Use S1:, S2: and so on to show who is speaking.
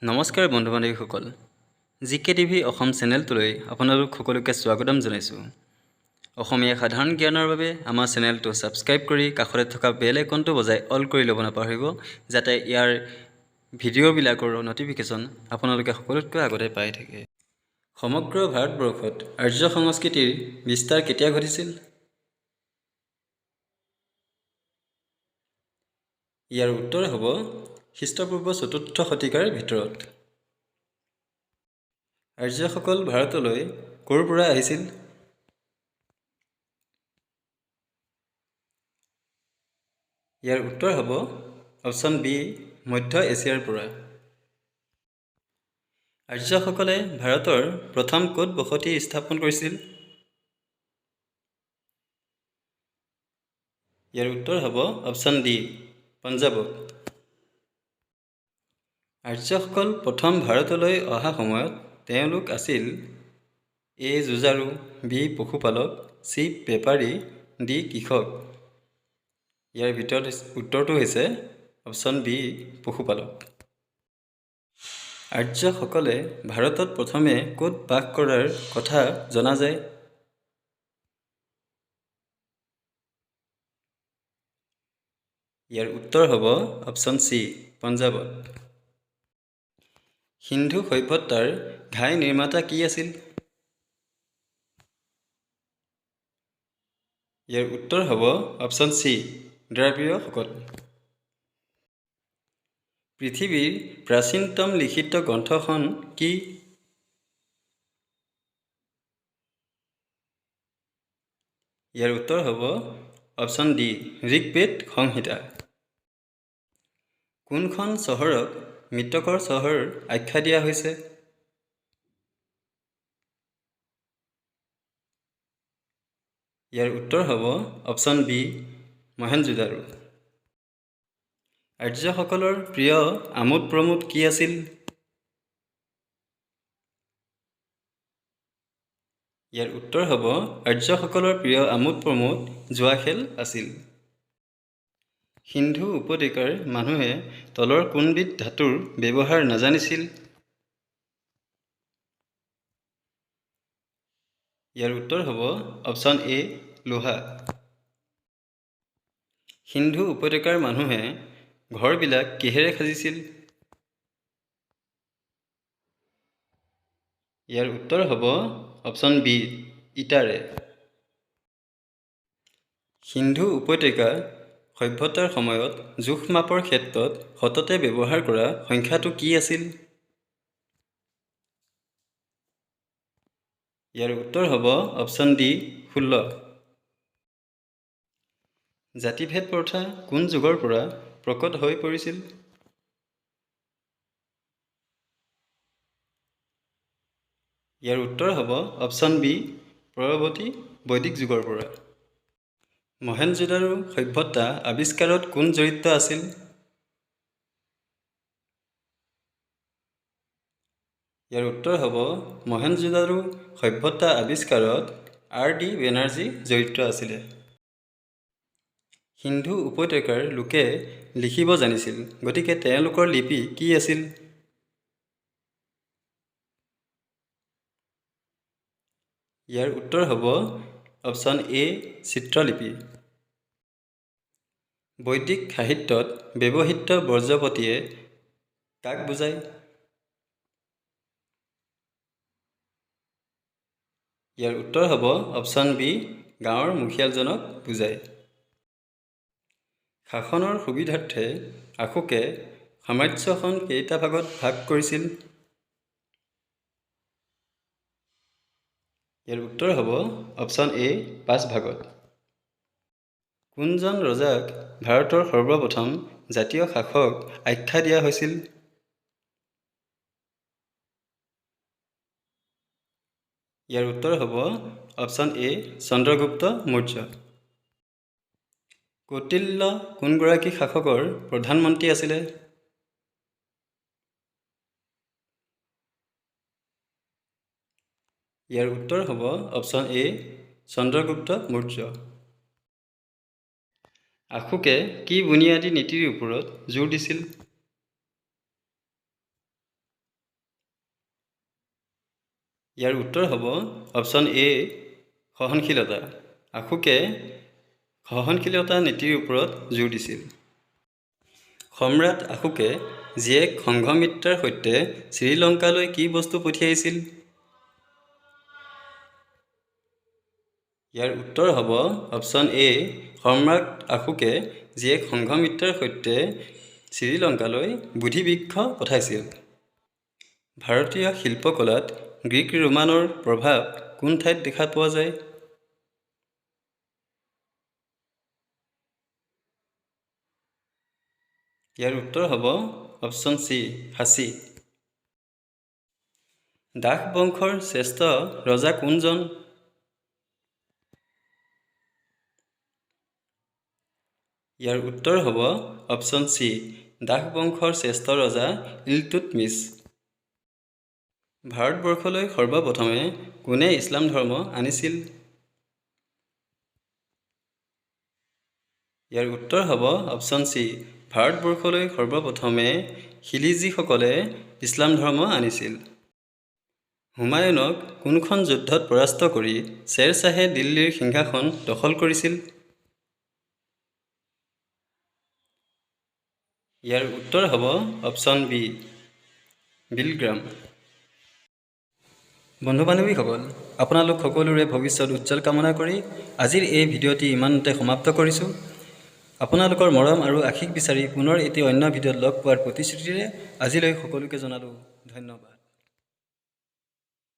S1: নমস্কাৰ বন্ধু বান্ধৱীসকল, জি কে টিভি অসম চেনেলটোলৈ আপোনালোক সকলোকে স্বাগতম জনাইছোঁ। অসমীয়া সাধাৰণ জ্ঞানৰ বাবে আমাৰ চেনেলটো ছাবস্ক্ৰাইব কৰি কাষতে থকা বেল আইকনটো বজাই অল কৰি ল'ব নাপাহৰিব, যাতে ইয়াৰ ভিডিঅ'বিলাকৰ ন'টিফিকেশ্যন আপোনালোকে সকলোতকৈ আগতে পাই থাকে। সমগ্ৰ ভাৰতবৰ্ষত আৰ্য সংস্কৃতিৰ বিস্তাৰ কেতিয়া ঘটিছিল? ইয়াৰ উত্তৰ হ'ব খ্ৰীষ্টপূৰ্ব চতুৰ্থ শতিকাৰ ভিতৰত। আৰ্যসকল ভাৰতলৈ ক'ৰ পৰা আহিছিল? ইয়াৰ উত্তৰ হ'ব অপশ্যন বি, মধ্য এছিয়াৰ পৰা। আৰ্যসকলে ভাৰতৰ প্ৰথম ক'ত বসতি স্থাপন কৰিছিল? ইয়াৰ উত্তৰ হ'ব অপশ্যন ডি, পঞ্জাৱত। আৰ্যসকল প্ৰথম ভাৰতলৈ অহা সময়ত তেওঁলোক আছিল এ যুঁজাৰু, বি পশুপালক, চি বেপাৰী, ডি কৃষক। ইয়াৰ ভিতৰত উত্তৰটো হৈছে অপশ্যন বি, পশুপালক। আৰ্যসকলে ভাৰতত প্ৰথমে ক'ত বাস কৰাৰ কথা জনা যায়? ইয়াৰ উত্তৰ হ'ব অপশ্যন চি, পঞ্জাৱত। সিন্ধু সভ্যতাৰ ঘাই নিৰ্মাতা কি আছিল? ইয়াৰ উত্তৰ হ'ব অপশ্যন চি, দ্ৰাবিড়ীয়সকল। পৃথিৱীৰ প্ৰাচীনতম লিখিত গ্ৰন্থখন কি? ইয়াৰ উত্তৰ হ'ব অপশ্যন ডি, ঋগ্বেদ সংহিতা। কোনখন চহৰক মৃতকৰ চহৰ আখ্যা দিয়া হৈছে? ইয়াৰ উত্তৰ হ'ব অপশ্যন বি, মহেঞ্জোদাৰো। আৰ্যসকলৰ প্ৰিয় আমোদ প্ৰমোদ কি আছিল? ইয়াৰ উত্তৰ হ'ব আৰ্যসকলৰ প্ৰিয় আমোদ প্ৰমোদ জুৱা খেল আছিল। সিন্ধু উপত্যকাৰ মানুহে তলৰ কোনবিধ ধাতুৰ ব্যৱহাৰ নাজানিছিল? ইয়াৰ উত্তৰ হ'ব অপশ্যন এ, লোহা। সিন্ধু উপত্যকাৰ মানুহে ঘৰবিলাক কিহেৰে সাজিছিল? ইয়াৰ উত্তৰ হ'ব অপশ্যন বি, ইটাৰে। সিন্ধু উপত্যকা সভ্যতাৰ সময়ত জোখ মাপৰ ক্ষেত্ৰত সততে ব্যৱহাৰ কৰা সংখ্যাটো কি আছিল? ইয়াৰ উত্তৰ হ'ব অপশ্যন ডি, 16। জাতিভেদ প্ৰথা কোন যুগৰ পৰা প্ৰকট হৈ পৰিছিল? ইয়াৰ উত্তৰ হ'ব অপশ্যন বি, পৰৱৰ্তী বৈদিক যুগৰ পৰা। মহেঞ্জোদাৰো সভ্যতা আৱিষ্কাৰত কোন জড়িত আছিল? ইয়াৰ উত্তৰ হ'ব মহেঞ্জোদাৰো সভ্যতা আৱিষ্কাৰত আৰ ডি বেনাৰ্জী জড়িত আছিলে। সিন্ধু উপত্যকাৰ লোকে লিখিব জানিছিল, গতিকে তেওঁলোকৰ লিপি কি আছিল? ইয়াৰ উত্তৰ হ'ব অপশ্যন এ, চিত্ৰলিপি। বৈদিক সাহিত্যত ব্যৱহৃত ব্ৰজপতিয়ে কাক বুজায়? ইয়াৰ উত্তৰ হ'ব অপশ্যন বি, গাঁৱৰ মুখিয়ালজনক বুজায়। শাসনৰ সুবিধাৰ্থে অশোকে সাম্ৰাজ্যখন কেইটা ভাগত ভাগ কৰিছিল? ইয়াৰ উত্তৰ হ'ব অপশ্যন এ, পাঁচ ভাগত। কোনজন ৰজাক ভাৰতৰ সৰ্বপ্ৰথম জাতীয় শাসক আখ্যা দিয়া হৈছিল? ইয়াৰ উত্তৰ হ'ব অপশ্যন এ, চন্দ্ৰগুপ্ত মৌৰ্য। কৌটিল্য কোনগৰাকী শাসকৰ প্ৰধানমন্ত্ৰী আছিলে? ইয়াৰ উত্তৰ হ'ব অপশ্যন এ, চন্দ্ৰগুপ্ত মৌৰ্য। অশোকে কি বুনিয়াদী নীতিৰ ওপৰত জোৰ দিছিল? ইয়াৰ উত্তৰ হ'ব অপশ্যন এ, সহনশীলতা। অশোকে সহনশীলতা নীতিৰ ওপৰত জোৰ দিছিল। সম্ৰাট অশোকে জীয়েক সংঘমিত্ৰাৰ সৈতে শ্ৰীলংকালৈ কি বস্তু পঠিয়াইছিল? ইয়াৰ উত্তৰ হ'ব অপশ্যন এ, সম্ৰাট অশোকে জীয়েক সংঘমিত্ৰাৰ সৈতে শ্ৰীলংকালৈ বোধিবৃক্ষ পঠাইছিল। ভাৰতীয় শিল্পকলাত গ্ৰীক ৰোমানৰ প্ৰভাৱ কোন ঠাইত দেখা পোৱা যায়? ইয়াৰ উত্তৰ হ'ব অপশ্যন চি, সাঁচি। দাস বংশৰ শ্ৰেষ্ঠ ৰজা কোনজন? ইয়াৰ উত্তৰ হ'ব অপশ্যন চি, দাস বংশৰ শ্ৰেষ্ঠ ৰজা ইলটুটমিছ। ভাৰতবৰ্ষলৈ সৰ্বপ্ৰথমে কোনে ইছলাম ধৰ্ম আনিছিল? ইয়াৰ উত্তৰ হ'ব অপশ্যন চি, ভাৰতবৰ্ষলৈ সৰ্বপ্ৰথমে খিলিজিসকলে ইছলাম ধৰ্ম আনিছিল। হুমায়ুনক কোনখন যুদ্ধত পৰাস্ত কৰি শ্বেৰশ্বাহে দিল্লীৰ সিংহাসন দখল কৰিছিল? ইয়াৰ উত্তৰ হ'ব অপশ্যন বি, বিলগ্ৰাম। বন্ধু বান্ধৱীসকল, আপোনালোক সকলোৰে ভৱিষ্যত উজ্জ্বল কামনা কৰি আজিৰ এই ভিডিঅ'টি ইমানতে সমাপ্ত কৰিছোঁ। আপোনালোকৰ মৰম আৰু আশীষ বিচাৰি পুনৰ এটি অন্য ভিডিঅ'ত লগ পোৱাৰ প্ৰতিশ্ৰুতিৰে আজিলৈ সকলোকে জনালোঁ ধন্যবাদ।